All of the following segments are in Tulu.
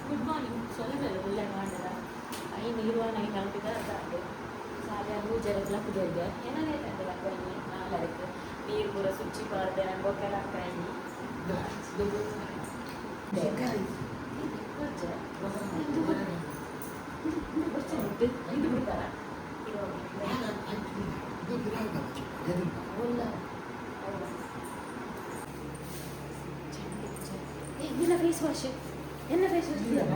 Good morning. ಸೊಲ್ಮೆಲ್ಲ ಗುಲ್ಲೆ ಮಾಡದ 5:20 ಐದು ಅರ್ಧ ಸಾಲೆ ಪೂಜೆ ಲಕ್ಕುದೆರ್ಗೆ ಏನಾಗೈತೆ ಲಕ್ಕಿ ನಾಲ್ಕು ನೀರು ಪೂರ ಸುಚ್ಚಿ ಪಾರ್ದೆ ನಾನು ಬೊಕ್ಕ ಲಕ್ಕಾಯಿ. ಇದು ಬಿಡ್ತಾರ. ನಿನ್ನ ಫೇಸ್ ವಾಶ್, ಎನ್ನ ಫೇಸ್ ವಾಶ್ ದಿಯಲ್ಲ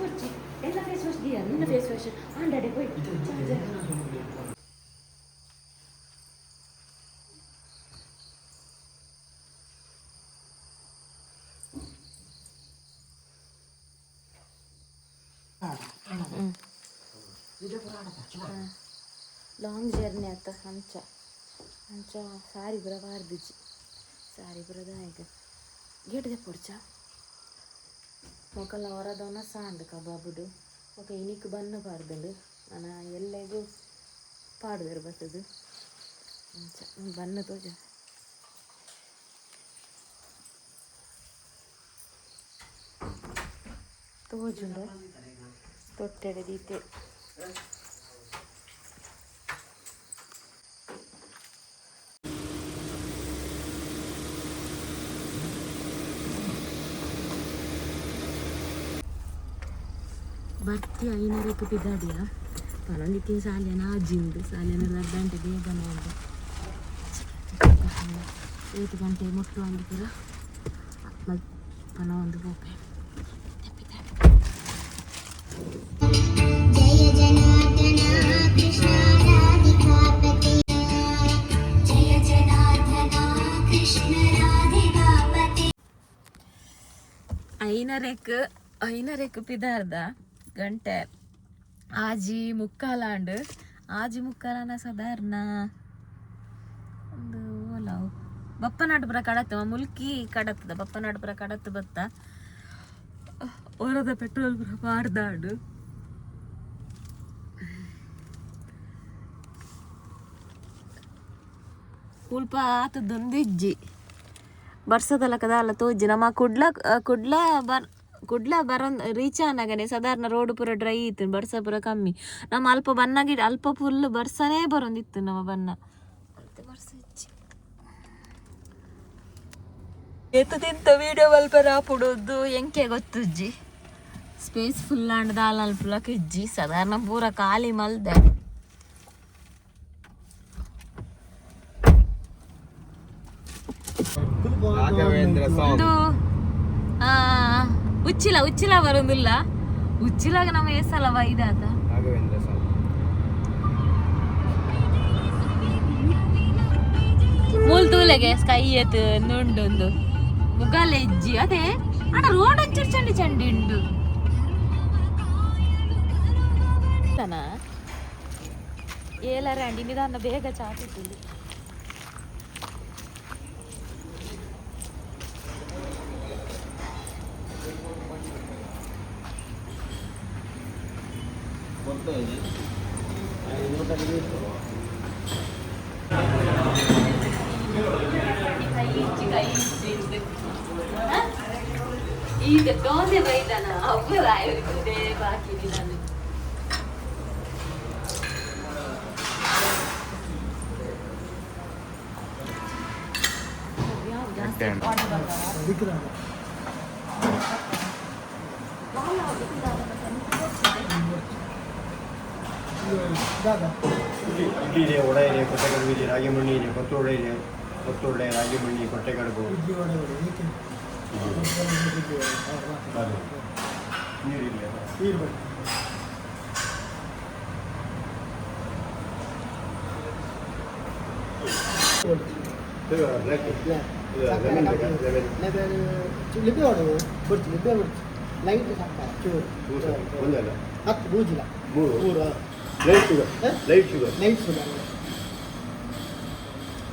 ಬೊರ್ಚಿ. ಎನ್ನ ಫೇಸ್ ವಾಶ್ ದಿಯ, ನಿನ್ನ ಫೇಸ್ ವಾಶ್ ಆಂಡಡೆ ಪೋಯ್ ಚಾರ್ಜರ್. ಲಾಂಗ್ ಜರ್ನಿ ಆತ. ಅಂಚ ಅಂಚ ಸಾರಿ ಪೂರ ಪಾರ್ದಿಜ್ಜಿ, ಸಾರಿ ಪೂರ ದಾಯೆಗ್ ಗೇಟ್ ದೆಪ್ಪೊಡ್ಚ. ಮೊಕಲ್ನ ಹೊರದವನ ಸಾಂಡ್ ಕಬಾಬುಡು ಬೊಕ ಇನಿಕ್ ಬನ್ನ ಪಾರ್ದುಂಡು. ನನ ಎಲ್ಲೆಗೂ ಪಾಡುವೆರ್ ಬತ್ತದು. ಅಂಚ ಬನ್ನ ತೋಜ ತೋಜುಂಡ ತೊಟ್ಟೆಡೆ ದೀತೆ. ಬರ್ತಿ ಐನೂರಕ್ಕೆ ಪಿದಾಡಿಯ ಪನೊಂದಿತ್ತಿನ ಸಾಲ್ಯನ ಆಜಿಂದು ಸಾಲ್ಯನ ಗಂಟೆ ಬೇಗನೆ ಉಂಡು. ಏತ್ ಗಂಟೆ ಮುಟ್ಟು ಒಂದು ಪೂರ ಮಲ್ ಪನ ಒಂದು ಪೋಪೆ. ಜಯ ಜನಾರ್ದನ ಕೃಷ್ಣ ರಾಧಿಕಾಪತೆ, ಜಯ ಜನಾರ್ದನ ಕೃಷ್ಣ ರಾಧಿಕಾಪತೆ. ಐನರೆಕ್ ಐನರೆಕ್ ಪಿದಾರ್ದ, ಗಂಟೆ 6:45 ಆಂಡ್. 6:45ನ ಸಾಧಾರಣ ಒಂದು ಓಲಾವು ಬಪ್ಪನಾಡುಪುರ ಕಡತ್ತು, ಮುಲ್ಕಿ ಕಡತ್ತದ ಬಪ್ಪನಾಡುಪುರ ಕಡತ್ತು ಬತ್ತ. ಓರದ ಪೆಟ್ರೋಲ್ ಪುರ ಪಾಡ್ದಾಂಡು. ಮುಲ್ಪ ಆತದೊಂದು ಇಜ್ಜಿ, ಬರ್ಸದಲಕ ದಾಲ ತೋಜಿ. ನಮ್ಮ ಕುಡ್ಲ ಕುಡ್ಲ ಬರ್ ಕುಡ್ಲ ಬರೊಂದ್ ರೀಚ್ ಆನಗನೆ ಸಾಧಾರಣ ರೋಡ್ ಪೂರ ಡ್ರೈ ಇತ್ತು, ಬರ್ಸ ಪೂರ ಕಮ್ಮಿ. ನಮ್ಮ ಅಲ್ಪ ಬನ್ನಗಿ ಅಲ್ಪ ಫುಲ್ ಬರ್ಸನೇ ಬರೊಂದಿತ್ತು. ನಮ್ಮ ಬನ್ನ ಮತ್ತೆ ಬರ್ಸ ಇಜ್ಜಿ. ಏತು ತಿಂತ ವೀಡಿಯೋ ಮಲ್ಪರ ಆಪುಡುದು ಎಂಕೆ ಗೊತ್ತುಜ್ಜಿ. ಸ್ಪೇಸ್ ಫುಲ್ ಆಂಡ್ ದಾಲ ಅಲ್ಪಲಕ ಇಜ್ಜಿ, ಸಾಧಾರಣ ಪೂರ ಖಾಲಿ ಮಲ್ದೆ. ರಾಘವೇಂದ್ರ ಸಾಂಗ್. ಒಂದು ಉಚ್ಚಿಲ ಉಚ್ಚಿಲ ಬರೋದಿಲ್ಲ. ಉಚ್ಚಿಲಾಗ ನಮ್ಮ ಏಸಲವ ಇದಾತ. ರಾಘವೇಂದ್ರ ಸಾಂಗ್. ಮೂಲ್ ತೂಲೆಗೆ ಸ್ಕೈ ಎತ್ ನುಂಡೊಂದು ಮುಗಲ ಇಜ್ಜಿ. ಅದೇ ಅಣ್ಣ, ರೋಡ್ ಒಂಚೂರು ಚಂಡಿ ಚಂಡಿ ಉಂಡು. ಏಲರ ಅಂಡಿ ನಿಧಾನ ಬೇಗ ಚಾಪಿಟ್ಟಿಲ್ಲಿ. ಕೈ ಇಜ್ಜಿ, ಕೈ ಇಜ್ಜಿ. ಈಗ ತೋಂದೆ ಬೈದಾನ ಅವ್ವ ರಾಯರಿಗೆ ಬಾಕಿ ನಾನು. ಜಾಸ್ತಿ ಆರ್ಡರ್ ಬರ್ತಾವ. ಇಡ್ಲಿ ಇದೆ, ವಡೆ ಇದೆ, ಕೊಟ್ಟೆಕಡುಬು ಇದೆ, ರಾಗಿ ಮಣ್ಣಿ ಇದೆ, ಕೊತ್ತು ವಡೆ ಇದೆ, ಕೊತ್ತು ವಡೆ, ರಾಗಿ ಮಣ್ಣಿ, ಕೊಟ್ಟೆಕಡುಬು. ಅದು. ನೀರಿಲ್ಲ. ನೀರು. ಬ್ಲ್ಯಾಕ್ ಲೆಮನ್ ಬೇಕಾ ಲೆಮನ್? ಲೆಮನ್ ಲಿಂಬೆ ಹೊಡೆವು ಬರ್ಚಿ, ಲಿಂಬೆ ಬರ್ಚಿ, ಲೈಟ್ ಸಕ್ಕರೆ ಚೂರು. ಮೂರು ಸರಿ. ಒಂದಲ್ಲ. ಹತ್ತು ಬೂಜಿಲ್ಲ. ಮೂರು. ಮೂರು. Light sugar. ಹ? Light sugar. Light sugar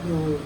ನೀವು.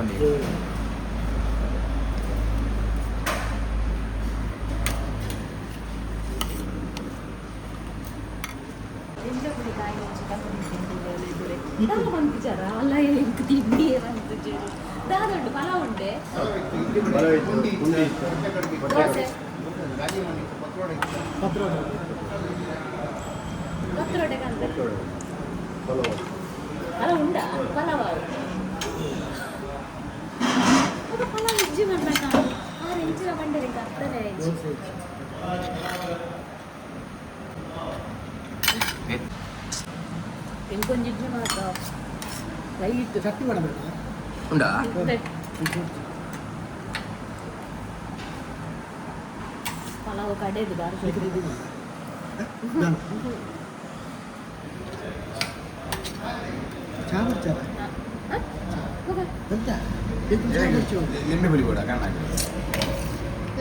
ಸರೌಂಡಿಂಗ್. ಅಲ್ಲ, ಎಂಕ್ ತಿಂಡಿ ಬಂತು. ದಾದ ಉಂಟು? ಪಲಾವ್ ಉಂಟೆ? ಪಲಾವ್ ಇತ್ತು, ಪುಂಡಿ ಇತ್ತು. ದೋಸೆ? ಪತ್ರೋಡ. ಪತ್ರೊಡೆ ಕಂತೆ. ಪಲಾವ್. ಪಲಾವ್ ಉಂಡಾ? ಪಲಾವ್ ಅವು. ಅದು ಪಲಾವ್ ಇಜ್ಜಿ ಮಾಡ್ಬೇಕಾ? ಆರು ಇಂಚಿನ ಬಂಡರಿಗೆ ಅರ್ಥನೇ ಇಜ್ಜಿ. ದೋಸೆ ಇತ್ತು. ಇಂಕೊಂಜಿ ಇಜ್ಜಿ ಮಾತ್ರ ಲೈಟ್. ಚಟ್ನಿ ಮಾಡಬೇಕು. ಉಂಡಾ? ಪಲಾವ್ ಕಡೆದು ಬಾರಿ. ಚಾ ಬರ್ಚಾರ? ಎಂತ ಇದು, ಚಾ ಬರ್ಚು? ಲಿಂಬೆ ಹುಳಿ ಕೂಡ ಕಣ್ಣಾಗಿ.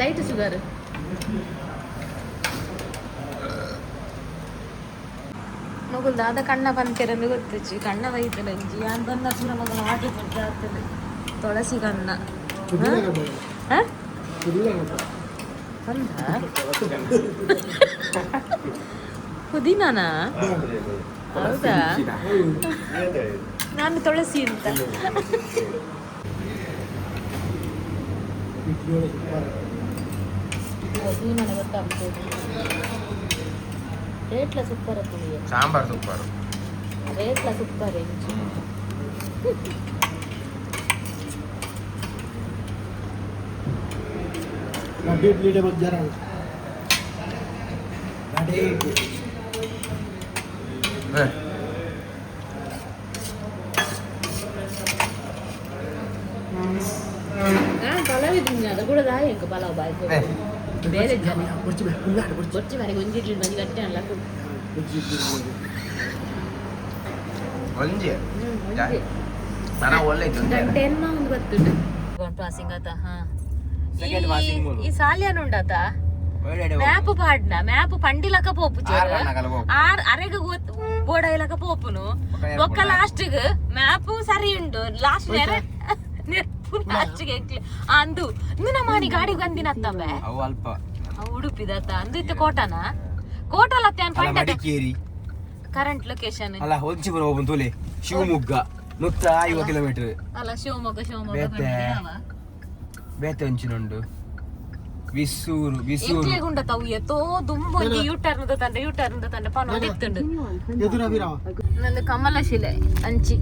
Light sugar. ಮಗುಲ್ ದಾದ ಕಣ್ಣ ಬಂತೆರಂದು ಗೊತ್ತುಚ್ಚಿ ಕಣ್ಣ ಬೈತಲಂಜಿ ಯಾನ್ ಬಂದ ಪೂರ ಮಗನ ಆಟ ಆಗ್ತದೆ. ತುಳಸಿ ಕಣ್ಣ. ಪುದೀನ ಕಬ್ಬು. ಹ? ಪುದೀನ ಕಬ್ಬು. ಬಂದ ಪುದೀನನಾ? ಹೌದಾ? ನಾನು ತುಳಸಿ ಅಂತ. ಇಡ್ಲಿ ಒಳ್ಳೆ ಸೂಪರ್. ಪುದೀನನೆ ಗೊತ್ತಾಗ್ತದೆ. ರೇಟ್ಲ ಸೂಪರ್ ಆಗ್ತದೆ. ಸಾಂಬಾರ್ ಸೂಪರ್. ರೇಟ್ಲ ಸೂಪರ್ ಇಂಚು. ಲಡ್ಡು ಇಡ್ಲಿ ಡೇ ಮಧ್ಯಾಹ್ನ ವಡೆ ಇಡ್ಲಿ. ನಾನು ಪಲಾವ್ ಇದ್ದೀನಿ. ಅದು ಕೂಡ ದಾಯ ಎಂಕ ಪಲಾವ್ ಬಾಯ್ ಬೇರೆ ಜನ. ಬೊಚ್ಚಿ ಬೇ, ಹುಲ್ಲಾಡು ಬೊಚ್ಚಿ. ಬೊಚ್ಚಿ ಮನೆಗೆ ಒಂಜಿ ಇಡ್ಲಿ ಒಂಜಿ ಗಟ್ಟೆ ಅಲ್ಲ. ಬೊಚ್ಚಿ ಇಡ್ಲಿ. ಒಂಜಿ ನಾನು ಒಳ್ಳೆ ಇತ್ತು. ಗಂಟೆ ಎನ್ನ ಒಂದು ಗೊತ್ತುಂಟು ಪಾಸಿಂಗ್ ಆತ ಹಾ. Second passing ಮೂಲು. ಈ ಸಾಲಿಯನ್ ಉಂಡಾತ ಮ್ಯಾಪ್ ಪಾಡ್ನ ಮ್ಯಾಪ್ ಪಂಡಿಲಕ ಪೋಪು. ಆರ್ ಪಣ್ಣಗಲ ಪೋಪು. ಆರ್ ಅರೆಗ ಗೊತ್ತು ಬೋಡ ಇಲಕ ಪೋಪುನು. ಬೊಕ್ಕ ಏರ್ ಬೊಕ್ಕ ಪೋಪು. ಲಾಸ್ಟ್ ಮ್ಯಾಪ್ ಸರಿ ಉಂಡು. ಲಾಸ್ಟ್ ನೆರೆ ನೆರ್ಪು ಲಾಸ್ಟ್ ಅಂದು ಇಂದು ನಮ್ಮ ಗಾಡಿ ಬಂದಿನತ್ತಂಬೆ. ಅವು ಅಲ್ಪ. ಅವು ಉಡುಪಿದತ್ತ ಅಂದು ಇತ್ತೆ ಕೋಟನ ಕೋಟಲತ್ತೆ ಅನ್ ಅಲ್ಲ. ಪಂಡ. ಮಡಿಕೇರಿ. Current location. ಅಲ್ಲ, ಹೊಂಚಿಪುರ ಹೋಗುನ್ ತುಲೆ. ಶಿವಮೊಗ್ಗ 150 ಕಿಲೋಮೀಟರ್. ಅಲ್ಲ, ಶಿವಮೊಗ್ಗ ಶಿವಮೊಗ್ಗ. ಬೇತೆ. ಪಂಡಿದೆ ಅವ. ಬೇತೆ ಒಂಚಿನುಂಡು ವಿಸೂರು ವಿಸೂರು. ಎಂಕ್ಲೆಗುಂಡ ತಾವು ಎತ್ತೋ ದುಂಬು ಒಂಜಿ ಯೂ ಟರ್ನ್ ತಂಡ ಯೂ ಟರ್ನ್ ತಂಡ ಪನೊಂದು ಇತ್ತುಂಡು. ಎದುರು ಅಭಿರಾಮ. ನಂದು ಕಮಲಶಿಲೆ ಅಂಚಿ.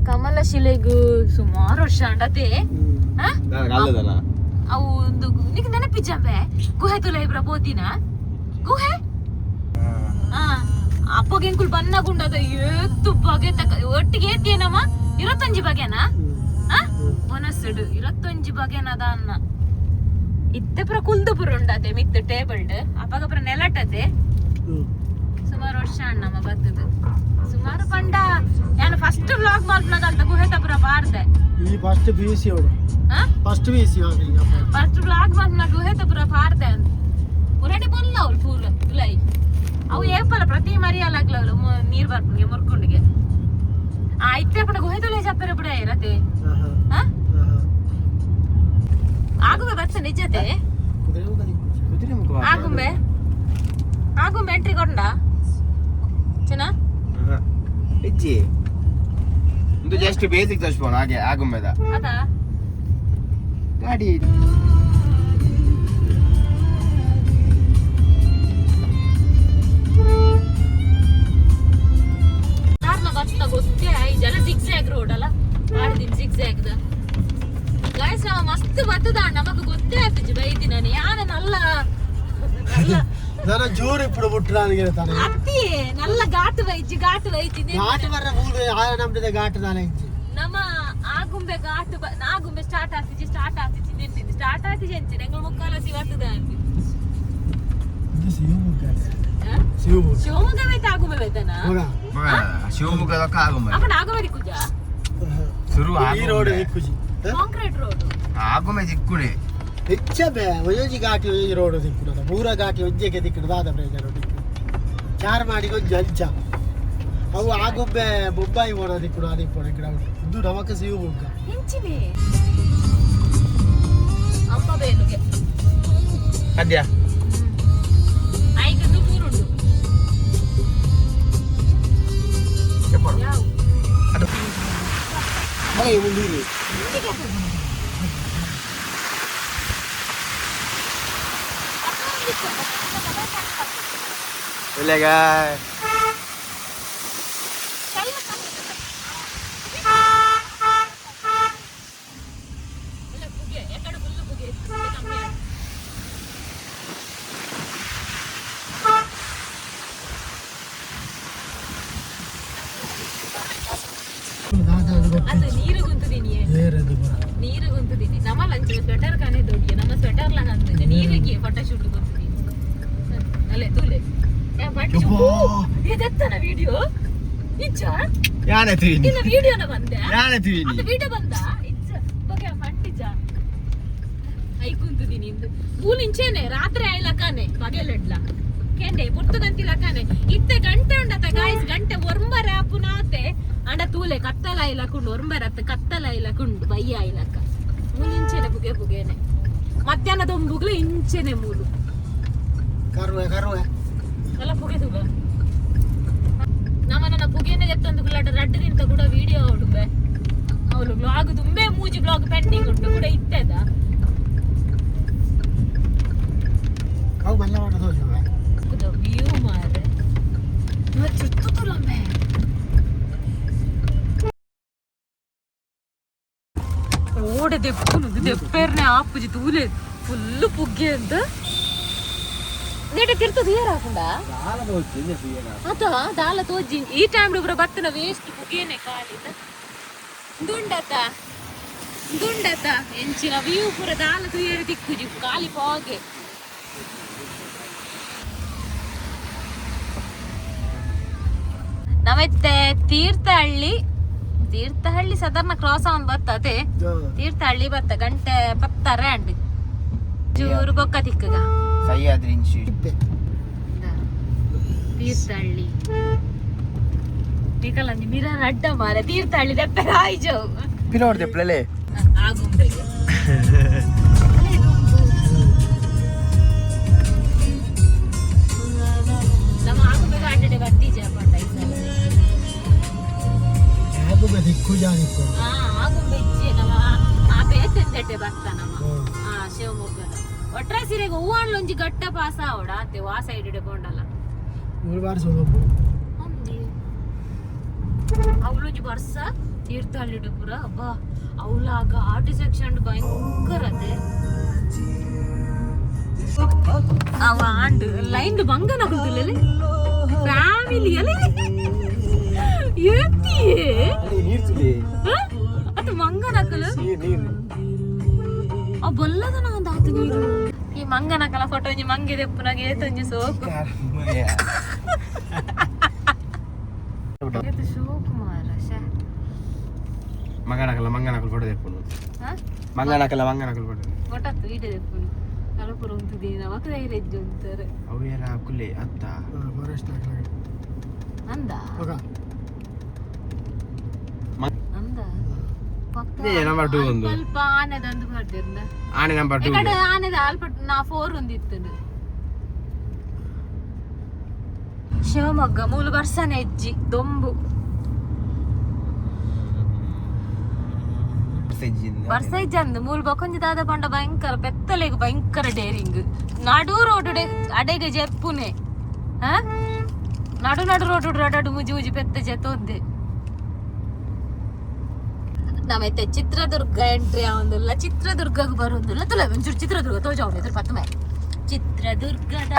ಕಮಲಶಿಲೆಗು ಸುಮಾರು ವರ್ಷ ಅಂಡತೆ. ಅಲ್ಲದಲ್ಲ. ಅವು ಒಂದು ನಿಕ್ ನೆನಪಿಜ್ಜಂಬೆ ಗುಹೆ ತುಲ ಇಬ್ರ ಬೋದಿನ ಗುಹೆ. ಆ ಅಪ್ಪಗೆ ಎಂಕುಲ್ ಬನ್ನ ಗುಂಡದ ಏತ್ತು ಬಗೆ ತಕ ಒಟ್ಟಿಗೆ ಏತೇನಮ್ಮ 25 ಬಗೆನಾ? ಆ ಒನಸುಡು 25 ಬಗೆನದ ಅನ್ನ ಇತ್ತೆ ಪುರ ಕುಲ್ದು ಪುರ ಉಂಡತೆ ಮಿತ್ತು ಟೇಬಲ್ಡ್ ಅಪ್ಪಗ ಪುರ ನೆಲಟತೆ. ಸುಮಾರು ವರ್ಷ ಅಣ್ಣಮ್ಮ ಬತ್ತದು. ಸುಮಾರು ಪಂಡ ನಾನು ಫಸ್ಟ್ ವ್ಲಾಗ್ ಮಲ್ಪನಾಗ ಅಂತ ಗುಹೆ ತಪುರ ಬಾರ್ದೆ. ಈ ಫಸ್ಟ್ ಪಿ ಯು ಸಿ ಅವಳು. ಆ? ಫಸ್ಟ್ ಪಿ ಯು ಸಿ ಈಗ. ಫಸ್ಟ್ ವ್ಲಾಗ್ ಮಲ್ಪನಾಗ ಗುಹೆ ತಪುರ ಪಾರ್ದೆ ಅಂತ ಪುರಟಿ ಬೊಲ್ಲ ಅವಳು ಪೂರ ತುಲೈ. ಅವು ಏಪಲ್ಲ ಪ್ರತಿ ಮರಿಯಲಾಗ್ಲವಳು ನೀರ್ ಬರ್ಪುನಿಗೆ ಮುರ್ಕುಂಡಿಗೆ. ಆ ಇತ್ತೆ ಪಡ ಗುಹೆ ತುಲೈ ಜಪ್ಪೆರ ಬಿಡ ಇರತೆ. ಆ ಆಗುಂಬೆ ಬತ್ತ ನಿಜತೆ. ಕುದುರೆ. ಆಗುಂಬೆ ಆಗುಂಬೆ ಎಂಟ್ರಿ ಕೊಂಡ ಚೆನ್ನ. ಇಜ್ಜಿ, ಇದು ಜಸ್ಟ್ ಬೇಸಿಕ್ ತೋರಿಸ್ಬೋಣ ಹಾಗೆ ಆಗುಂಬೆದ. ಅದಾ. ಗಾಡಿ. ಕಾರ್ನ ಬತ್ತ ಗೊತ್ತೇ ಈ ಜನ ಜಿಗ್ಜ್ಯಾಗ್ ರೋಡ್ ಅಲ್ಲ ಆಡ್ದಿನ್ ಜಿಗ್ಜ್ಯಾಗ್ ಗಾಯ್ಸ್. ನಾವು ಮಸ್ತ್ ಬತ್ತದ ನಮಗ್ ಗೊತ್ತೇ ಆಗ್ತಿಜಿ ಬೈದಿ. ನಾನು ಯಾನ ನಲ್ಲ ನಲ್ಲ. ನಾನು ಜೋರು ಇಪ್ಪಡು ಬಿಟ್ಟು ನನಗೆ ತಾನೆ. ಅತ್ತಿ ನಲ್ಲ ಘಾಟ್ ಬೈಜಿ ಘಾಟ್ ಬೈಜಿ. ಘಾಟ್ ಬರ್ರ ಮೂರು ಆ ನಮ್ದಿದೆ ಘಾಟ್ ನಾಳೆ ಇಂಚಿ. ನಮ್ಮ ಆಗುಂಬೆ ಘಾಟ್ ಆಗುಂಬೆ ಸ್ಟಾರ್ಟ್ ಆಗ್ತಿಜಿ ಸ್ಟಾರ್ಟ್ ಆಗ್ತಿಜಿ ನಿಂತಿದ್ದು ಸ್ಟಾರ್ಟ್ ಆಗ್ತಿಜಿ ಅಂಚಿ ಎಂಗಳು ಮುಕ್ಕಾಲಸಿ ಬರ್ತದ ಅಂತಿ. ಇದು ಶಿವಮೊಗ್ಗ. ಆ? ಶಿವಮೊಗ್ಗ. ಶಿವಮೊಗ್ಗ ಬೈತ ಆಗುಂಬೆ ಬೈತನ. ಹೋಗ. ಶಿವಮೊಗ್ಗದ ಆಗುಂಬೆ. ಅಪ್ಪನ ಆಗುಂಬೆ ದಿಕ್ಕುಜ. ಶುರು. ಈ ರೋಡ್ ಖುಷಿ. Concrete road. ಆಗುಂಬೆ ದಿಕ್ಕುಡೆ. ಹೆಚ್ಚ ಬೇ ಒಂಜಿ ಘಾಟಿ ಒಂಜಿ ರೋಡ್ ದಿಕ್ಕುನದ ಪೂರ ಘಾಟಿ ಒಂಜೆಗೆ ದಿಕ್ಕುಡು ದಾದ ಪ್ರಯೋಜನ ದಿಕ್ಕು ಚಾರ್ ಮಾಡಿ ಒಂಜಿ ಅಂಚ ಅವು ಆಗುಂಬೆ ಬೊಂಬಾಯಿ ಓಡ ದಿಕ್ಕುಡು ಅದಿಪ್ಪುಡು ಗಿಡ. ಇದು ನಮಕ್ ಶಿವಮೊಗ್ಗ. ಇಂಚಿನಿ ಅಮ್ಮ ಬೇಲುಗೆ. ಅದ್ಯಾ. ಐಕಂದು ಪೂರುಂಡು. ಯಾವ? ಒಳ್ಳೆಗ. ಇಲ್ಲ, ಪುಗೆ ಎಕಡೆ ಫುಲ್ ಪುಗೆ ಕಮ್ಮಿ ಆಯ್ತು. ಅದು ನೀರು ಗುಂತದೀನಿ. ಏರದು ಪೂರ. ನೀರು ಗುಂತದೀನಿ. ನಮ್ಮ ಲಂಚ್ ಸ್ವೆಟರ್ ಕಾನೆ ದೊಡ್ಡಿಯ ನಮ್ಮ ಸ್ವೆಟರ್ ಲ ಕಾಣ್ತದೆ. ನೀರಿಗೆ ಫೋಟೋ ಶೂಟ್ ಗುಂತದೀನಿ. ಅಲ್ಲೇ ತೂಲೆ. ಇದೆತ್ತನ ವಿಡಿಯೋ ಇಚ್ಚ. ಯಾನೆ ತೀನಿ. ಇಲ್ಲ, ವಿಡಿಯೋನ ಬಂದೆ. ಯಾನೆ ತೀನಿ. ಅದು ವಿಡಿಯೋ ಬಂದ ಇಚ್ಚ ಬಗೆ ಫಂಟಿಜ I ಕುಂತದೀನಿ. ಇಂದು ಮೂಲಿಂಚೇನೆ ರಾತ್ರಿ ಆಯ್ಲಕಾನೆ ಪಗೆಲೆಡ್ಲ ಕೆಂಡೆ ಪುರ್ತುಗಂತಿಲಕಾನೆ ಇತ್ತೆ ಗಂಟೆ ಉಂಡತ ಗಾಯ್ಸ್. ಗಂಟೆ ಒರ್ಂಬರ ಪುನಾತೆ ಅಂಡ ತೂಲೆ ಕತ್ತಲ ಐಲಕುಂಡು. ಒರ್ಂಬರ ಅತ್ತ ಕತ್ತಲ ಐಲಕುಂಡು ಬಯ್ಯ ಐಲಕ. ಮೂಲಿಂಚೇನೆ ಪುಗೆ ಪುಗೇನೆ ಮಧ್ಯಾಹ್ನದ ಒಂಬುಗ್ಲು ಇಂಚೆನೆ ಮೂಲು. ಕರುವೆ ಕರುವೆ. ಅಲ್ಲ, ಪುಗೆ ತೂಗ. ನಮ್ಮ ನನ್ನ ಪುಗೆನೆ ಎತ್ತೊಂದು ಗುಲಾಟ ರಡ್ಡು ನಿಂತ ಕೂಡ ವಿಡಿಯೋ ಉಡುಬೆ. ಅವಳು ಬ್ಲಾಗ್ ತುಂಬೆ ಮೂಜಿ ಬ್ಲಾಗ್ ಪೆಂಡಿಂಗ್ ಉಂಟು ಕೂಡ ಇತ್ತೆದ. ಅವು ಮಲ್ಲ ಮಾಡ ತೋಜುವೆ. ವ್ಯೂ ಮಾರೆ ಚುತ್ತು ತುಲಂಬೆ. ಓಡೆ ದೆಪ್ಪುನು ದೆಪ್ಪೇರ್ನೆ ಆಪುಜಿ. ತೂಲೆ, ಫುಲ್ ಪುಗ್ಗೆ ಅಂತ ನೆಡೆ ತಿರ್ತದ ಏರ್ ಹಾಕುಂಡ ಅತ ದಾಲ ತೋಜಿ. ಈ ಟೈಮ್ ಪೂರ ಬತ್ತನ ವೇಸ್ಟ್ ಪುಗೇನೆ ಖಾಲಿ ದುಂಡತ ದುಂಡತ. ಎಂಚಿನ ವ್ಯೂ ಪೂರ ದಾಲ ತುಯೇರು ದಿಕ್ಕುಜಿ, ಖಾಲಿ ಪೋಗೆ. ನಮ್ಮತ್ತೆ ತೀರ್ಥಹಳ್ಳಿ, ತೀರ್ಥಹಳ್ಳಿ ಸಾಧಾರಣ ಕ್ರಾಸ್ ಆನ್ ಬರ್ತದೆ. ತೀರ್ಥಹಳ್ಳಿ ಬತ್ತ ಗಂಟೆ ಪತ್ತಾರೆ ಅಂಡ್ ಚೂರು ಬೊಕ್ಕ ತಿಕ್ಕಗ. ಸಹ್ಯಾದ್ರಿ ಇನ್ಸ್ಟಿಟ್ಯೂಟ್. ತೀರ್ಥಹಳ್ಳಿ ನಿಕಲಂಜಿ ಮಿರರ್ ಅಡ್ಡ ಮಾರೆ. ತೀರ್ಥಹಳ್ಳಿ ದೆಪ್ಪೆ ರಾಯ್ಜವು. ಪಿರೋಡ್ ದೆಪ್ಲಲೆ. ಆಗುಂಬೆಗೆ. ನಮ್ಮ ಆಗುಂಬೆಗೆ ಆಟಡೆ ಬರ್ತೀಜ ಪಂಡ ಈ ಸಲ. ಆಗುವೆ ದಿಕ್ಕು ಜಾನಿತ್ತು. ಆ ಆಗುಂಬೆ ಇಜ್ಜೆ. ನಮ್ಮ ಆ ಬೇತೆಂದೆಟ್ಟೆ ಬರ್ತ ನಮ್ಮ ಆ ಶಿವಮೊಗ್ಗದ ಒಟ್ರ ಸಿರೆಗೆ ಹೂವಾಣ್ಲೊಂಜಿ ಗಟ್ಟ ಪಾಸ ಆವಡ ಅತ್ತೆ ವಾ ಸೈಡ್ ಇಡಕೊಂಡಲ್ಲ. ಮೂರು ಬಾರಿ ಸೋದೊಬ್ಬು. ಅವಳೊಂಜಿ ಬರ್ಸ ತೀರ್ಥಹಳ್ಳಿ ಪೂರ. ಅಬ್ಬಾ, ಅವಳ ಘಾಟಿ ಸೆಕ್ಷನ್ ಭಯಂಕರ ಅದೇ. ಅವ ಆಂಡ್ ಲೈನ್ ಬಂಗನ ಕುಂತುಲಲ್ಲಿ ಫ್ಯಾಮಿಲಿ ಅಲ್ಲಿ ಏತಿಯೇ. ಅಲ್ಲಿ ನೀರ್ ತುಲಿ. ಅದು ಮಂಗನಕಲು. ನೀರ್ ನೀರ್. ಆ ಬೊಲ್ಲದನ ಒಂದು ಆತು ನೀರು. ಈ ಮಂಗನಕಲ ಫೋಟೋ ಒಂಜಿ ಮಂಗೆ ದೆಪ್ಪುನಾಗ ಏತೊಂಜಿ ಸೋಕು. ಏತು ಶೋಕು ಮಾರ ಶ್ಯೆ. ಮಂಗನಕಲ್ಲ ಮಂಗನಕಲ್ ಫೋಟೋ ದೆಪ್ಪುನು. ಹಾ? ಮಂಗನಕಲ್ಲ ಮಂಗನಕಲ್ ಫೋಟೋ. ಫೋಟೋ ವೀಡಿಯೋ ದೆಪ್ಪುನು. ಕಲಪುರ ಉಂತುದೀನಿ ನಮಕ್ ಧೈರ್ಯ ಹೆಜ್ಜೆ ಉಂತಾರೆ. ಅವು ಯಾರ ಕುಲ್ಲೆ ಅತ್ತ. ಫಾರೆಸ್ಟ್. ಅಂದ. ಮಗ. ಅಂದ ಪಕ್ಕ. ಇದೇ number two ಒಂದು. ಅಲ್ಪ ಆನೆದಂದು ಬರ್ದಿರ್ನ. ಆನೆ ನಂಬರ್ 2. ಎಕಡೆ ಆನೆದ ಅಲ್ಪ ನಾ ಫೋರ್ ಒಂದಿತ್ತು. ಶಿವಮೊಗ್ಗ ಮೂಲು ಬರ್ಸನೆ ಹೆಜ್ಜಿ ದೊಂಬು. ಬರ್ಸ ಇಜ್ಜಂದು ಮೂಲು ಬೊಕೊಂಜಿ ದಾದ ಪಂಡ ಭಯಂಕರ ಪೆತ್ತಲೆಗ್ ಭಯಂಕರ ಡೇರಿಂಗ್. ನಡು ರೋಡ್ ಅಡೆಗೆ ಜೆಪ್ಪುನೆ. ಹಾ, ನಡು ನಡು ರೋಡ್ ರಡಡು ಮುಜಿ ಮುಜಿ ಪೆತ್ತ ಜೆತ್ತೊಂದೆ. ನಮ್ಮೈತೆ ಚಿತ್ರದುರ್ಗ ಎಂಟ್ರಿ ಆವೊಂದುಲ್ಲ. ಚಿತ್ರದುರ್ಗಗ್ ಬರೋದಿಲ್ಲ ತುಲ. ಒಂಚೂರು ಚಿತ್ರದುರ್ಗ ತೋಜಾವಣ ಇದ್ರ ಪತ್ತಮೆ ಚಿತ್ರದುರ್ಗದ.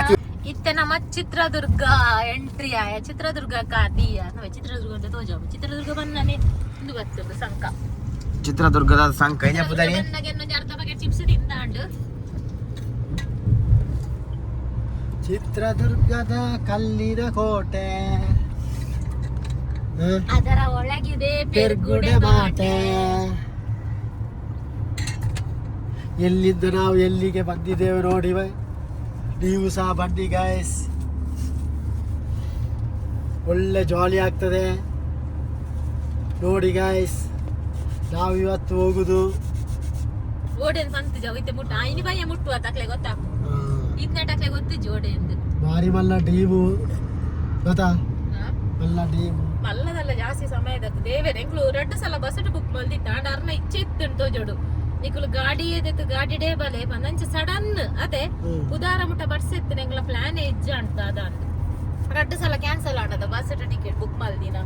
ಇತ್ತೆ ನಮ್ಮ ಚಿತ್ರದುರ್ಗ ಎಂಟ್ರಿ ಆಯ. ಚಿತ್ರದುರ್ಗ ಕಾದಿಯ ನಮ್ಮ ಚಿತ್ರದುರ್ಗ ಅಂತ ತೋಜಾವ. ಚಿತ್ರದುರ್ಗ ಬಂದಾನೆ ಒಂದು ಬರ್ತದೆ ಸಂಕ. ಚಿತ್ರದುರ್ಗದ ಸಂಕ ಏನ? ಬಂದಾಗ ಇನ್ನೊಂದು ಅರ್ಧ ಬಗೆ ಚಿಪ್ಸ್ ತಿಂದಾಂಡು. ಚಿತ್ರದುರ್ಗದ ಕಲ್ಲಿನ ಕೋಟೆ ಹ? ಅದರ ಒಳಗಿದೆ ಪೆರ್ಗುಡೆ ಮಾಟೆ. ಎಲ್ಲಿದ್ದ ನಾವು ಎಲ್ಲಿಗೆ ಬಂದಿದ್ದೇವೆ ನೋಡಿ ಬೈ. ನೀವು ಸಹ ಬನ್ನಿ ಗಾಯ್ಸ್, ಒಳ್ಳೆ ಜಾಲಿ ಆಗ್ತದೆ ನೋಡಿ ಗಾಯ್ಸ್. ನಾವು ಇವತ್ತು ಹೋಗುದು. ಓಡೇನು ಪಂತ ಜಾವ ಇತ್ತೆ ಮುಟ್ಟ ಇನಿ ಬಯ್ಯ ಮುಟ್ಟುವ ತಕ್ಲೆ ಗೊತ್ತಾ? ಇತ್ನಾಟ ಅಕ್ಲೆ ಗೊತ್ತಿಜ್ಜಿ ಓಡೆ ಎಂದು. ಭಾರಿ ಮಲ್ಲ ಡೀಮು ಗೊತ್ತಾ? ಮಲ್ಲ ಡೀಮು. ಮಲ್ಲದಲ್ಲ ಜಾಸ್ತಿ ಸಮಯದತ್ತು ದೇವೇರ್ ಎಂಕ್ಲು ರಡ್ಡು ಸಲ ಬಸ್ ಬುಕ್ ಮಲ್ದಿತ್ತ. ಅಂಡ ಅರ್ನ ಇಚ್ಛೆ ಇತ್ತು ತೋಜೋಡು ನಿಕುಲು ಗಾಡಿ ಏದಿತ್ತು ಗಾಡಿ ಡೇ ಬಲೆ ಪಂದಂಚ ಸಡನ್ ಅದೇ. ಉದಾರ ಮುಟ್ಟ ಬರ್ಸ್ ಇತ್ತು, ಎಂಗ್ಲ ಪ್ಲಾನ್ ಇಜ್ಜ ಅಂತ. ಅದ ರಡ್ಡು ಸಲ ಕ್ಯಾನ್ಸಲ್ ಆಡದ ಬಸ್ ಟಿಕೆಟ್ ಬುಕ್ ಮಲ್ದಿನ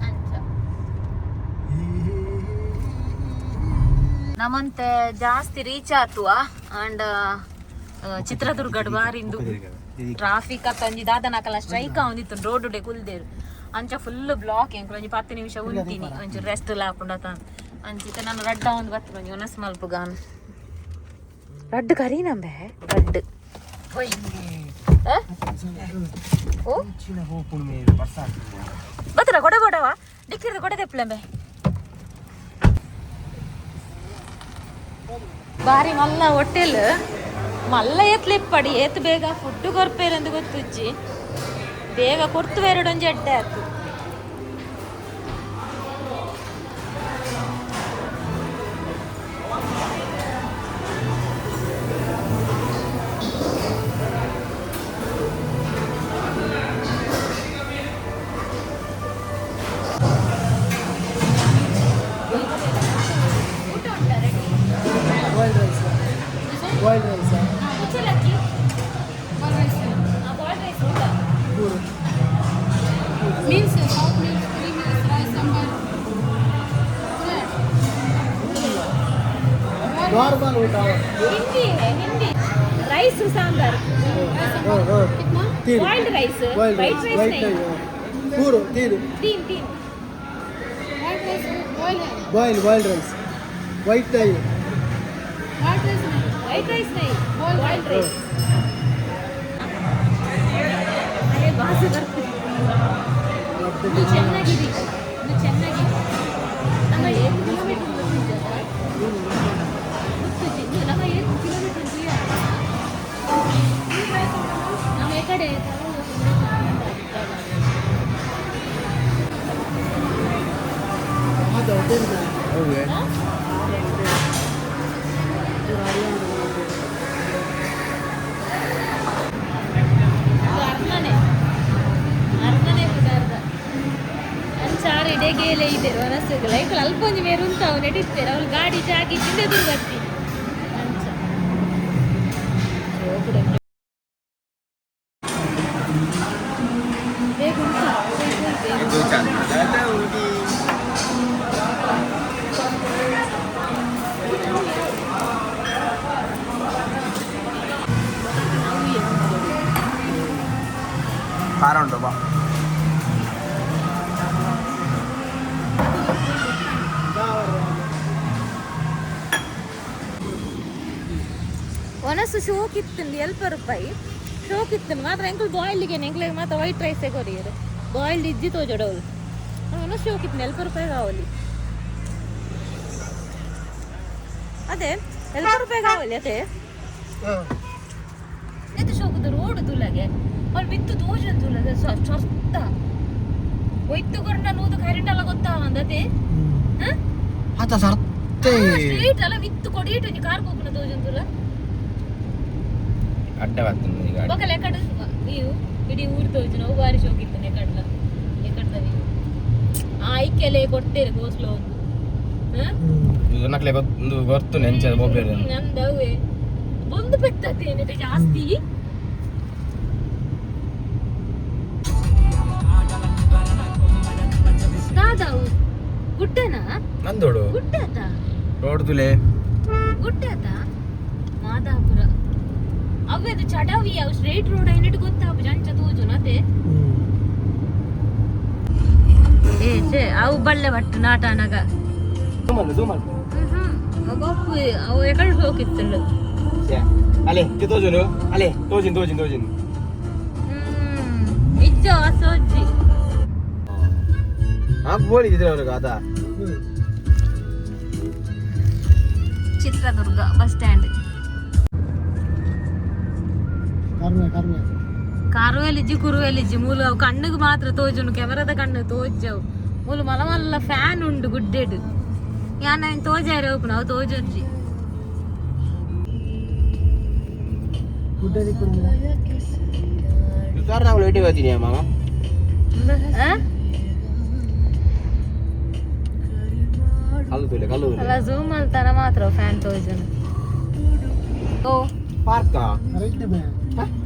ಅಂಚ. ನಮ್ಮಂತೆ ಜಾಸ್ತಿ ರೀಚ್ ಆತುವ ಅಂಡ್ ಚಿತ್ರದುರ್ಗಡ್ ಬಾರಿಂದು ಟ್ರಾಫಿಕ್ ಅತ್ತಂಜಿ ದಾದನಾಕಲ ಸ್ಟ್ರೈಕ್ ಆವೊಂದಿತ್ತು ರೋಡ್ ಡೆ ಕುಲ್ದೇರು. ಅಂಚ ಫುಲ್ ಬ್ಲಾಕ್. ಎಂಕುಲು ಒಂಜಿ 10 ನಿಮಿಷ ಉಂತೀನಿ, ಒಂಚೂರು ರೆಸ್ಟ್ ಎಲ್ಲ ಹಾಕೊಂಡು ಅಂಚಿತ. ನಾನು ರಡ್ಡ ಒಂದು ಬತ್ತು ಒಂಜಿ ಒನಸ್ ಮಲ್ಪುಗಾನ್ ರಡ್ಡು ಕರಿ ನಂಬೆ ರಡ್ಡು ಹೊಯ್. ಆ? ಓ ಬತ್ತರ ಕೊಡೆ ಕೊಡವಾ ಡಿಕ್ಕಿರ್ದು ಕೊಡೆ ತೆಪ್ಪಲೆಂಬೆ. ಬಾರಿ ಮಲ್ಲ ಹೋಟೆಲ್ ಮಲ್ಲ ಏತ್ಲಿಪ್ಪಡಿ ಏತ್ ಬೇಗ ಫುಡ್ ಕೊರ್ಪೇರಂದು ಗೊತ್ತುಜ್ಜಿ. ಬೇಗ ಕೊರ್ತು ಎರಡೊಂಜಿ ಅಡ್ಡೆ ಆತು. ಊಟ ಉಂಟಾ ready? Boiled rice, boiled rice. ಕುಚ್ಚಲಕ್ಕಿ, ಬಾಯ್ಲ್ಡ್ ರೈಸ್ ಉಂಟಾ? ಮೂರು. Meals, south meals, three meals, rice, sambar. Normal ಊಟ. ಹಿಂದಿ ಹೈ, ಹಿಂದಿ ರೈಸ್ ಸಾಂಬಾರ್. कितना? ತೀನ್. Boiled rice. Boiled white rice. Rice. White. ನೈ. ಮೂರು ತೀನು. ತೀನ್ ತೀನ್. व्हाइट राइस बॉयल है. ಬಾಯ್ಲ್ ಬಾಯ್ಲ್ಡ್ ರೈಸ್, ವೈಟ್ ನೈ. व्हाइट राइस नहीं. ವೈಟ್ ರೈಸ್ ನೈ, ಬಾಯ್ಲ್ಡ್ ರೈಸ್. ಅದೇ ಬಾಸು ಬರ್ತದೆ. ಇದು ಚೆನ್ನಾಗಿದೆ, ಇದು ಚೆನ್ನಾಗಿದೆ. ನಮ್ಮ 7 ಕಿಲೋಮೀಟರ್ ಗೊತ್ತಿದೆ. ನಮ್ಮ 7 ಕಿಲೋಮೀಟರ್ ನಮ್ಮ ಈ ಕಡೆ. ಅದು ಹೋಟೆಲ್. ಹೌದು. ಅದು ಅರ್ಮನೆ, ಅರ್ಮನೆ ಪುದಾರ್ದ ಅಂಚಾರು ಇಡೇಗೇಲೆ ಇದೆ ಮನಸ್ಸುಗಳ. ಐಕಲ್ ಅಲ್ಪ ಒಂಜಿ ಮೇರು ಉಂಟು ನಡೀತಾರೆ ಅವ್ಳು ಗಾಡಿ ಜಾಗಿ ತಿಂದೆ ದುರ್ಗತ್ತಿ ಅಂಚ. ಬೇಗ ಉಂಟು, ಬೇಗ. ಇದು ಚಂದದ ಹುಡುಗಿ. ಖಾರ ಉಂಟು ಬಾ. ಒನಸು ಶೋಕ್ ಇತ್ತು ಎಲ್ಪ ರೂಪಾಯಿ ಶೋಕ್ ಇತ್ತು ಮಾತ್ರ. ಎಂಕುಲು ಬಾಯ್ಲ್ಗೆ, ಎಂಕ್ಲೆಗ್ ಮಾತ್ರ ವೈಟ್ ರೈಸೇ ಕೊರಿಯರು. ಬಾಯ್ಲ್ಡ್ ಇಜ್ಜಿ ತೋಜೊಡವ್ಲು. ಒನಸು ಶೋಕ್ ಇತ್ತು, ಎಲ್ಪ ರೂಪಾಯಿ ಕಾವಲಿ. ಅದೇ ಎಲ್ಪ ರೂಪಾಯಿ ಕಾವಲಿ ಅದೇ. ಎಂತ ಶೋಕುದ ರೋಡ್ ತುಲಗೆ ಅವ್ಳು ಬಿತ್ತು ತೋಜನ್ ತುಲಗೆ ಚೊರ್ತ ಒಯ್ತು ಕೊರ್ನ ನೂದು ಕರಿಂಡಲ್ಲ ಗೊತ್ತಾವಂದತೆ. ಆತ ಸರ್ತೆ. ಸ್ಟ್ರೈಟ್ ಅಲ್ಲ ಮಿತ್ತು ಕೊಡಿಟ್ಟು ಒಂಜಿ ಕಾರ್ ಪೋಪುನ ತೋಜನ್ ತುಲ. ಅಡ್ಡ ಬರ್ತದೆ ಈಗ. ಬೊಕಲ ಎಕಡೆ ನೀವು ಇಡೀ ಊರು ತೋಜು. ನಾವು ಬಾರಿ ಶೋಕಿತ್ತು ಎಕಡ್ಲ ಎಕಡ್ದ ನೀವು ಆ ಐಕೆಲೆ ಕೊಡ್ತೇನೆ ಗೋಸ್ಲ ಒಂದು ಹ? ಇದು ನಕ್ಲೆ ಗೊತ್ತು ಗೊತ್ತು ನೆಂಚ ಮೊಬೈಲ್. ನಂದವೇ ಒಂದು ಪೆತ್ತತೇನೆ ಜಾಸ್ತಿ. ದಾದಾವು ಗುಡ್ಡನಾ? ನಂದೋಡು. ಗುಡ್ಡಾತ? ರೋಡ್ ತುಲೆ. ಗುಡ್ಡಾತ ಮಾದಾಪುರ ಅವ್ವೆದು ಚಡವಿ. ಅವು ಸ್ಟ್ರೈಟ್ ರೋಡ್ అయినట్టు ಗೊತ್ತಾಪು ಜಂಚ ತೋಜು ನತೆ. ಏ ಛೇ, ಅವು ಬಳ್ಳೆ ಬಟ್ಟು ನಾಟ ಅನಗ. ಅವು ಅವು ಎಕಡೆ ಹೋಗಿತ್ತು. ಅಲೆ ತೋಜುನು ಅಲೆ ತೋಜಿನ್ ತೋಜಿನ್ ತೋಜಿನ್. ಇಜ್ಜ ಸೋಜ್ಜಿ. ಹಾ ಬೋಳಿ ಇದ್ರೆ ಅದ. Chitradurga bus stand. ಕರ್ಮೆ ಕರ್ಮೆ. ಕಾರುವೆಲಿಜ್ಜಿ ಕುರುವೆಲಿಜ್ಜಿ ಮೂಲು. ಅವು ಕಣ್ಣಿಗೆ ಮಾತ್ರ ತೋಜುನು, ಕ್ಯಾಮರಾದ ಕಣ್ಣು ತೋಜವು. ಮೂಲು ಮಲ ಮಲ್ಲ ಫ್ಯಾನ್ ಉಂಡು ಗುಡ್ಡೆಡು. ಯಾನ್ ಐನ್ ತೋಜಾರೆ ಓಪುನ ಅವು ತೋಜೊರ್ಜಿ. ಗುಡ್ಡ ದಿಕ್ಕುಂಡ. ನಾವು ಲೇಟಿಗೆ ಹೋಗ್ತೀನಿ ಮಾಮ. ಆ? ಕಲ್ಲು ತುಲೆ ಕಲ್ಲು ತುಲೆ. ಅಲ್ಲ, ಝೂಮ್ ಅಲ್ತಾನ ಮಾತ್ರ ಫ್ಯಾನ್ ತೋಜನ ಓ. ಪಾರ್ಕಾ? ಕರೆಂಟ್ ಬೇ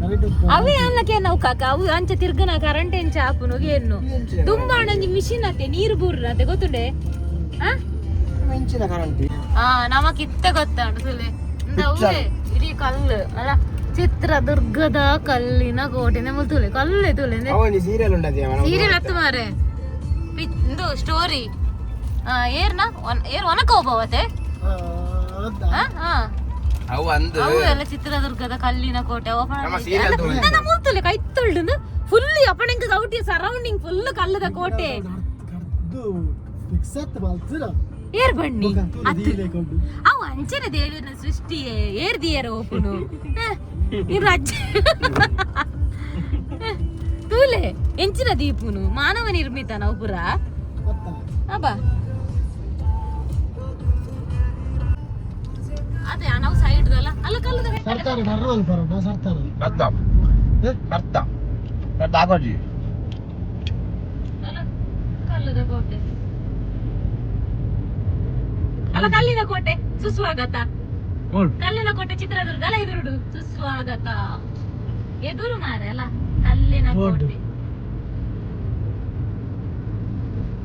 ಕರೆಂಟ್. ಅವೇ ಅಲ್ಲಕ್ಕೆ ನಾವು ಕಾಕ ಅವು ಅಂಚ ತಿರ್ಗನ ಕರೆಂಟ್ ಎಂಚ ಆಪುನು ಏನು ತುಂಬಾ ಒಂಜಿ ಮಿಷಿನ್ ಅತ್ತೆ, ನೀರು ಬೂರ್ನ ಅತ್ತೆ ಗೊತ್ತುಂಡೆ. ಆ? ಮೆಂಚಿನ ಕರೆಂಟ್. ಆ, ನಮಕ್ ಇತ್ತ ಗೊತ್ತುಂಡು ಸುಲೆ ಅವೇ ಇಡೀ ಕಲ್ಲು ಅಲ್ಲ, ಚಿತ್ರದುರ್ಗದ ಕಲ್ಲಿನ ಕೋಟೆ ಮುಲ್ತುಲೆ ಕಲ್ಲೇ ತುಲೆ. ಅವನಿ ಸೀರಿಯಲ್ ಉಂಟದೆ. ಸೀರಿಯಲ್ ಹತ್ತು ಮಾರೆ ಇಂದು ಸ್ಟೋರಿ ಏರ್ನ ಏರ್ ಒನಕ ಹೋಗ್ಬವತೆ. ಅವು ಅಂದು ಅವು ಎಲ್ಲ ಚಿತ್ರದುರ್ಗದ ಕಲ್ಲಿನ ಕೋಟೆ. ನಮ್ಮ serial ತೋರಿಸಿದ್ದು. ನನ್ನ ಮುಲ್ತುಲೆ ಕೈತೊಳ್ಳು ಫುಲ್ ಅಪಣಿಂಗ್ ಗೌಟಿಯ ಸರೌಂಡಿಂಗ್ ಫುಲ್ ಕಲ್ಲದ ಕೋಟೆ. ಫಿಕ್ಸ್ ಆತ್ ಮಲ್ತಿರ. ಏರ್ ಬಣ್ಣಿ ಕೊಂಡು. ಅವು ಅಂಚನೆ ದೇವಿನ ಸೃಷ್ಟಿ ಏರ್ ದಿಯರ ಓಪುನು ಇರು ಅಜ್ಜ ತೂಲೆ ಎಂಚಿನ ದೀಪುನು ಮಾನವ ನಿರ್ಮಿತ ನಾವು ಪುರ. ಗೊತ್ತಾ? ಅಬ್ಬಾ, ಅದೇ ನಾವು ಸೈಡ್ ಅಲ್ಲ ಅಲ್ಲ ಕಲ್ಲದ. ಸರ್ತಾರೆ ಡರ್ವಲ್ ಬರೋಣ ಸರ್ತಾರೆ. ಅರ್ಥ ಅರ್ಥ ಅರ್ಥ ಆಗೋಜಿ. ಅಲ್ಲ, ಕಲ್ಲದ ಕೋಟೆ ಅಲ್ಲ, ಕಲ್ಲಿನ ಕೋಟೆ ಸುಸ್ವಾಗತ. ಕಲ್ಲಿನ ಕೋಟೆ ಚಿತ್ರದುರ್ಗ ಅಲ್ಲ, ಎದುರುಡು ಸುಸ್ವಾಗತ ಎದುರು ಮಾರೆ ಅಲ್ಲ ಕಲ್ಲಿನ ಬೋರ್ಡ್. ಕೋಟೆ.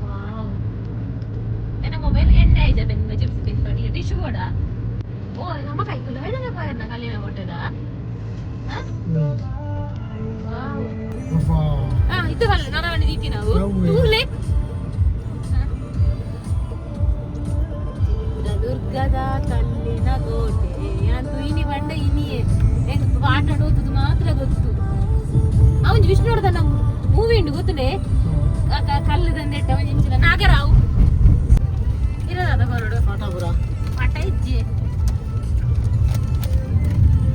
ವಾವ್. ನನ್ನ ಮೊಬೈಲ್ ಎಣ್ಣೆ ಆಯ್ತು ಬೆನ್ನ ಚಿಪ್ಸ್ ತಿನ್ಪಡಿ ಟಿಶ್ಯೂ ಕೂಡ. ಓ, ನಮ್ಮ ಕೈಕುಲ್ಲ ಹೇಳನೆ ಪಾಯನ್ನ ಕಲ್ಲಿನ ಕೋಟೆದ. ವಾವ್. ಅಬ್ಬಾ. ಆ, ಇದು ಕಲ್ಲು ನಾನು ದೀತಿ ನಾವು ನವ್ವೆ. ತೂಲೆ ಚಿತ್ರದುರ್ಗದ ಕಲ್ಲಿನ ಕೋಟೆ ಏನಂತೂ ಇನಿ ಬಂಡ ಇನಿಯೇ ಹೆಂಗ್ ಆಟ ಆಡೋದು ಮಾತ್ರ ಗೊತ್ತು. ಅವನ್ ವಿಷ್ಣುವರ್ಧನ ಮೂವಿ ಉಂಡು ಗೊತ್ತುಂಡೆ, ಕಲ್ಲು ತಂದೆಟ್ಟ ಅವನ ಇಂಚಿನ ನಾಗರಾವ್ ಇರೋದ ಹೊರಡು. ಪಾಠಪುರ. ಪಾಠ ಇಜ್ಜಿ.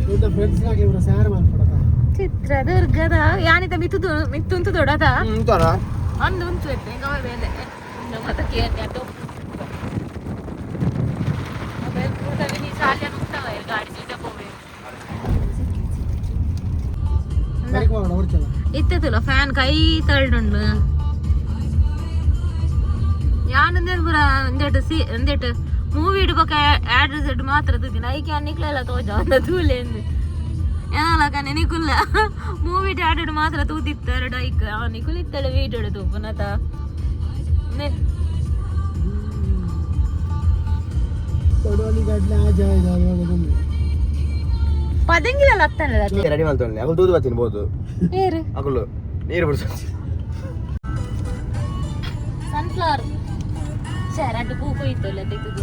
ದೊಡ್ಡ ಫ್ರೆಂಡ್ಸ್ ಆಗಿ ಇವರ ಸ್ಯಾರ್ ಮಾಡ್ಕೊಡದ. ಚಿತ್ರದುರ್ಗದ ಯಾನಿತ ಮಿತ್ತುದು ಮಿತ್ತುಂತು ದೊಡದ. ಉಂಟಲ್ಲ. ಅಂದು ಉಂಟು ಎತ್ತೆ ಗವ ಬೇಲೆ ಮತ್ತೆ ಅಟೋ ಮೊಬೈಲ್ ಪೂರ್ತಿ ನೀ ಸಾಲ್ಯ ನುಗ್ತವ ಗಾಡಿ ಸೀಟ ಪೋವೆ. ಬರೀಕ್ ಮಾಡೋಣ ಹೊರ್ಚಲ್ಲ. ಇತ್ತಲ್ಲ ಫ್ಯಾನ್ ಕೈ ತಳ್ಳುಂಡು ಯಾನಂದೇನು ಪುರ ಒಂದೆಟ್ ಸಿ ಒಂದೆಟ್ ಮೂವಿ ಇಡ್ಬೇಕ ಆಡ್ ಸೆಟ್ ಮಾತ್ರ ತೂತಿನ ಐಕೆ ನಿಕ್ಲೆಲ್ಲ ತೋಜ ಅಂದ ತೂಲೆಂದು ಏನಲ್ಲ ನಿಕುಲ್ಲ ಮೂವಿ ಆಡ್ ಮಾತ್ರ ತೂತಿತ್ತ ಎರಡು ಐಕ್ ನಿಕುಲ್ ಇತ್ತಳೆ ವೀಡಿಯೋ ತೂಪುನತ. ಕೊಡೋಲಿ ಗಡ್ಲೆ ಆ ಜಾಗ ಪದಂಗಿಲಲ್ಲ ಅತ್ತಲ್ಲ. ರೆಡಿ ಮಾಡ್ತಾನೆ ಅಗಲು ದೂದು ಬರ್ತೀನಿ ಬೋದು. ಏರು? ಅಗಲು ನೀರು ಬಿಡಿಸ. ಸನ್ಫ್ಲವರ್ ರಡ್ಡು ಪೂ ಕೊಯ್ತಲ್ಲ ತೆಗೆದು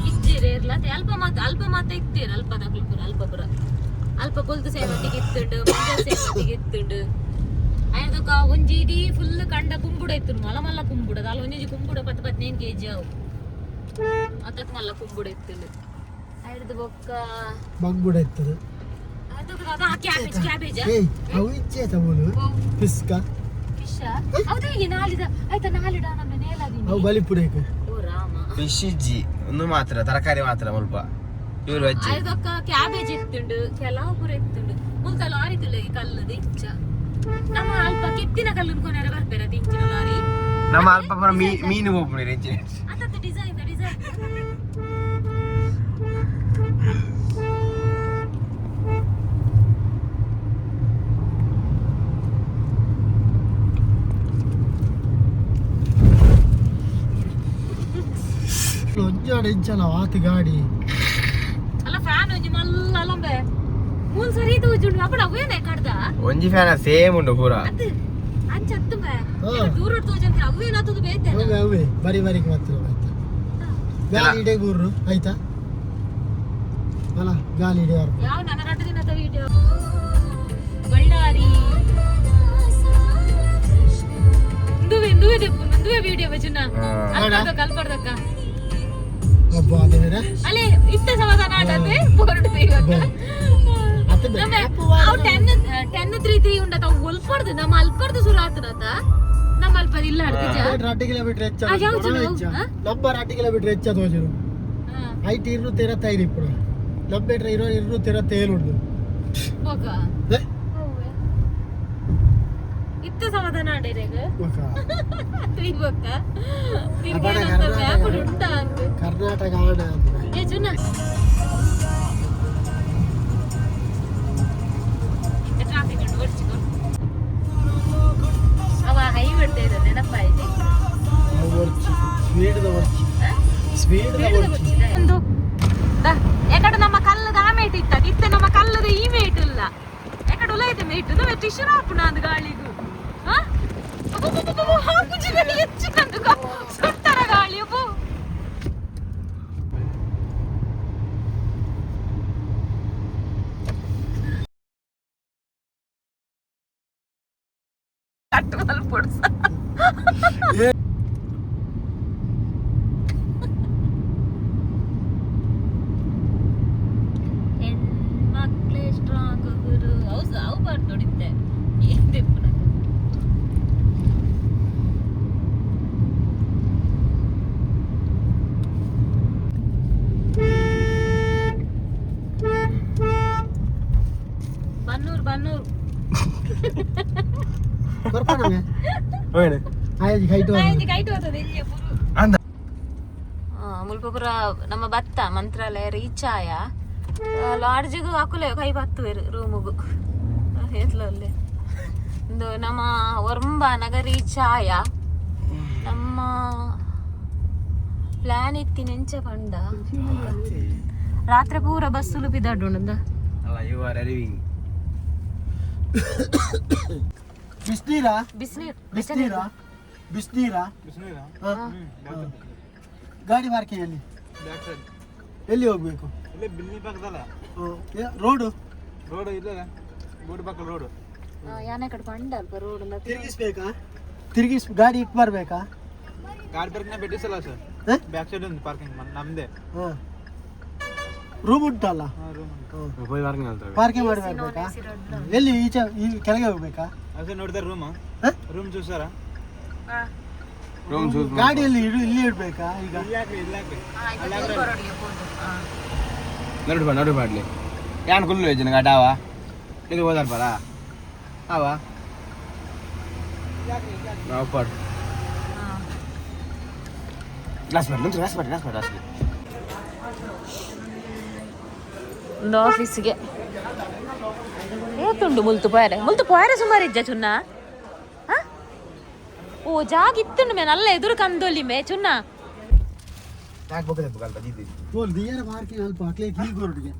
ಇಜ್ಜಿರ ಇರ್ಲ ಅಲ್ಪ ಮಾತ ಅಲ್ಪ ಮಾತ ಇತ್ತೀರ ಅಲ್ಪ ತಕ್ಲು ಪೂರ ಅಲ್ಪ ಪೂರ ಅಲ್ಪ ಬೊಲ್ದು ಸೇವಂತಿಗೆ ಇತ್ತುಂಡು, ಮಂಜಲ್ ಸೇವಂತಿಗೆ ಇತ್ತುಂಡು. ಐದಕ್ಕ ಒಂಜಿ ಇಡೀ ಫುಲ್ ಕಂಡ ಕುಂಬುಡ ಇತ್ತು, ಮಲ್ಲ ಮಲ್ಲ ಕುಂಬುಡ ಅಲ್ಲ, ಒಂಜಿ ಕುಂಬುಡ 10-15 ಕೆಜಿ ಅವು ಅತ್ತತ್ ಮಲ್ಲ ಕುಂಬುಡ ಇತ್ತುಂಡು. ಐದು ಬೊಕ್ಕ ಬಂಗುಡ ಇರ್ತದೆ. Cabbage cabbage. ಏಯ್, ಅವು ಇಚ್ಚೆ ತಗೋನು ಪಿಸ್ಕ. ಫಿಶ್ ಹೌದು, ಈಗ ನಾಲಿದ ಆಯ್ತಾ ನಾಲಿಡ ನಮ್ಮ ನೇಲಾದಿನಿ. ಅವು ಬಲಿಪುಡೇಕು. ಓ ರಾಮ. ಫಿಶ್ ಇಜ್ಜಿ ಒಂದು ಮಾತ್ರ, ತರಕಾರಿ ಮಾತ್ರ ಮುಲ್ಪ ಇವರು ಅಜ್ಜಿ. ಐದಕ್ಕ ಕ್ಯಾಬೇಜ್ ಇತ್ತುಂಡು, ಕೆಲವು ಪೂರ ಇತ್ತುಂಡು. ಮುಲ್ತ ಲಾರಿ ತುಲೆ ಕಲ್ಲದ ಇಚ್ಚ ನಮ್ಮ ಅಲ್ಪ ಕೆತ್ತಿನ ಕಲ್ಲು ಕೊನೆರ ಬರ್ಬೇರ ಇಂಚಿನ ಲಾರಿ. ನಮ್ಮ ಅಲ್ಪ ಪೂರ ಮೀನು ಹೋಗ್ಬಿಡಿ ಹೆಚ್ಚಿನ. ಅತ್ತತ್ತ ಡಿಸೈನ್ ಡಿಸೈನ್. ಒಂಜಾಡ ಇಂಚಲ ಆತು ಗಾಡಿ. ಅಲ್ಲ, ಫ್ಯಾನ್ ಒಂಜಿ ಮಲ್ಲ ಅಲ್ಲಂಬೆ ಮೂಲ್ ಸರಿ ತೂಜುಂಡು ಅಪ್ಪಡ ಅವೇನೆ ಕಡ್ದ. ಒಂಜಿ ಫ್ಯಾನ್ ಸೇಮ್ ಉಂಟು ಪೂರ. ಅದು ಅಂಚ ಅತ್ತುಂಬೆ. ಹಾ. ದೂರ ತೂಜಂತ ಅವೇನಾತದು ಬೇತೆ. ಅವೇ ಅವೇ ಬರಿ ಬರಿಗೆ ಮಾತ್ರ ಆಯ್ತಾ? ಗಾಲಿ ಇಡೆ ಗುರ್ರು ಆಯ್ತಾ ಅಲ್ಲ, ಗಾಲಿ ಇಡೆ ಯಾರು? ಯಾವ ನನ್ನ ರಡ್ಡು ದಿನದ ವಿಡಿಯೋ ಬಳ್ಳಾರಿ ಇಂದುವೆ ಇಂದುವೆ ದೆಪ್ಪು ಇಂದುವೆ ವಿಡಿಯೋ ಬಚುನ ಅಲ್ಪರ್ದಕ್ಕ ಅಲ್ಪರ್ದಕ್ಕ. ಒಬ್ಬ ಅದೇ ಬೇರೆ. ಅಲ್ಲೇ ಇತ್ತ ಸಮಾಧಾನ ಆಟತೆ ಬೋರ್ಡ್. ಅತ್ತೆ ಅವು 10 10 3 3 ಉಂಡತ ಅವು ಒಲ್ಪರ್ದು ನಮ್ಮ ಅಲ್ಪರ್ದು ಸುರು ಆತನತ ನಮ್ಮ ಅಲ್ಪ ಇಲ್ಲ ಅಡ್ತಿಜ 2 ಕಿಲೋಮೀಟರ್ ಹೆಚ್ಚ ಆ, ಯಾವ್ದು ಹೆಚ್ಚ ಆ? ನಮ್ಮ 2 ಕಿಲೋಮೀಟರ್ ಹೆಚ್ಚ ತೋಜರು ಐಟ್ 225 ಇಪ್ಪಡು ನಮ್ಮ 227 ಉಂಟು. ಹೋಗ. ಏ? ಇತ್ತ ಸಮಾಧಾನ ಆಡೇರೆಗ. ಬೊಕ ತಿರ್ಬೋಕ. ಅಪನ ಮ್ಯಾಪ್ ಕರ್ನಾಟಕ ಉಂಟಾ ಅಂತ. ಕರ್ನಾಟಕ ಆಡ ಅಂದ್ರೆ. ಏ ಜುನ, ಟ್ರಾಫಿಕ್ ಉಂಟು ಒರ್ಚಿಕೊ. ಅವ ಹೈ ಬಿಡ್ತಾ ಇದ್ದ ನೆನಪಾಯ್ತು. ಅವು ವರ್ಚಿ ಸ್ವೀಡ್ದ ವರ್ಚಿ ಸ್ವೀಡ್ದ ವರ್ಚಿ. ಒಂದು ಎಕಡೆ ನಮ್ಮ ಕಲ್ಲದ ಆ ಮೇಟ್ ಇತ್ತ ಇತ್ತೆ, ನಮ್ಮ ಕಲ್ಲದ ಈ ಮೇಟ್ ಇಲ್ಲ. ಎಕಡೆ ಉಲ ಐತೆ ಮೇಟ್ ಟಿಶ್ಯೂ ಹಾಪುನ ಅದು ಗಾಳಿಗೂ. ಆ? ಅಬ್ಬಬ್ಬಬ್ಬಬ್ಬ, ಹಾಕುಜಿ ಹೆಚ್ಚು ನಂದು ಸುತ್ತರ ಗಾಳಿ ಅಬ್ಬೋ. ಕಟ್ಟು ಮಲ್ಪೊಡ್ಸ. ಹೆಣ್ಮಕ್ಳೇ ಸ್ಟ್ರಾಂಗ್ ಗುರು. ಹೌದು, ಅವು ಬಾರ್ದು ನೋಡಿದ್ದೆ ಏನ್ ದೆಪ್ಪುನಕ. ಬನ್ನೂರು ಬನ್ನೂರು. ಬರ್ಪಣವೆ ಆಯ್ತು ಹೈಟ್. ಕೈಟ್ ಹೋಗ್ತದೆ ಇಲ್ಲಿಯ ಪುರು. ಮುಲ್ಪಪುರ ನಮ್ಮ ಭತ್ತ ಮಂತ್ರಾಲಯ ರೀಚ್ ಆಯ. ಲಾಡ್ಜಿಗೂ ಹಾಕುಲೆ ಕೈ ಬತ್ತುವೆರು ರೂಮುಗು ಏತ್ಲಲ್ಲೇ. ಒಂದು ನಮ್ಮ ಒರಂಬ ನಗರಿ ಛಾಯ. ನಮ್ಮ ಪ್ಲಾನ್ ಇತ್ತಿ ನೆಂಚ ಪಂಡ ರಾತ್ರಿ ಪೂರ ಬಸ್ ಉಲುಪಿದಾಡುಂಡ. ಅಲ್ಲ, you are arriving. ಬಿಸ್ನೀರಾ? ಬಿಸಿನೀರು. ಬಿಸ್ನೀರಾ ಬಿಸ್ನೀರಾ? ಹಾ. ಹಾ. ಗಾಡಿ ಪಾರ್ಕಿಂಗ್ ಎಲ್ಲಿ? ಎಲ್ಲಿ ಹೋಗ್ಬೇಕು? ಇಲ್ಲೇ ಬಿಲ್ಲಿ ಪಕ್ಕದಲ್ಲ. ರೋಡು. ರೋಡ್ ಇಲ್ಲ, ಬೋರ್ಡ್ ಪಕ್ಕ ರೋಡ್. ಯಾನೆ ಕಡೆ ಪಂಡ ಅಲ್ಪ ರೋಡ್. ತಿರುಗಿಸ್ಬೇಕಾ? ತಿರುಗಿಸ್ ಗಾಡಿ ಇಟ್ಟು ಬರ್ಬೇಕಾ? ಗಾಡಿ ಪಾರ್ಕಿಂಗ್ పెట్టిస్తಲ್ಲ ಸರ್. ಹ? ಬ್ಯಾಕ್ ಸೈಡ್ ఉంది ಪಾರ್ಕಿಂಗ್ ನಮ್ದೇ. ಹಾಂ, ರೂಮ್ ಉಂಟಲ್ಲ? ರೂಮ್. ಪೋಯ್ ಪಾರ್ಕಿಂಗ್ ಹೇಳ್ತಾರೆ. ಪಾರ್ಕಿಂಗ್ ಮಾಡಿ ಬರ್ಬೇಕಾ? ಎಲ್ಲಿ, ಈಚೆ ಈ ಕೆಳಗೆ ಹೋಗ್ಬೇಕಾ? ಅದೇ ನೋಡಿದಾರೆ ರೂಮ್. ಹ? ರೂಮ್ చూసారా? Room choose. ಗಾಡಿ ಎಲ್ಲಿ ಇಡು, ಇಲ್ಲಿ ಇಡ್ಬೇಕಾ ಈಗ? ಇಲ್ಲಿ ಹಾಕ್ರಿ, ಇಲ್ಲಿ ಹಾಕ್ರಿ. ನಡು ಬಾ, ನಡು ಬಾಡ್ಲಿ. ಯಾನ್ ಕುಲ್ಲು ಯೋಜನೆ ಗಾಟಾವ ಇದು ಹೋದಾರ ಬರ ಆವ ನಾವು ಪಾಡು. ಗ್ಲಾಸ್ ಮಾಡಿ, ಗ್ಲಾಸ್ ಮಾಡಿ, ಗ್ಲಾಸ್ ಮಾಡಿ ಅಷ್ಟೇ. ಒಂದು ಆಫೀಸ್ಗೆ ಏತುಂಡು ಮುಲ್ತು ಪೋಯರೆ, ಮುಲ್ತು ಪೋಯರೆ ಸುಮಾರು ಇಜ್ಜ ಚುನ್ನ. ಆ? ಓ ಜಾಗ ಇತ್ತುಂಡು ಮೇ ನಲ್ಲ ಎದುರು ಕಂದೊಲಿ ಮೇ ಚುನ್ನ. ಯಾಕೆ ಬೋಕದೆ ಬುಗಲ್ ಬದಿದ್ದಿ. ಬೋಲ್ ದಿಯರ ಪಾರ್ಕಿಂಗ್ ಅಲ್ಪ ಅಕ್ಲೆ ಕೀ ಗೋರ್ಡಿಗೆ.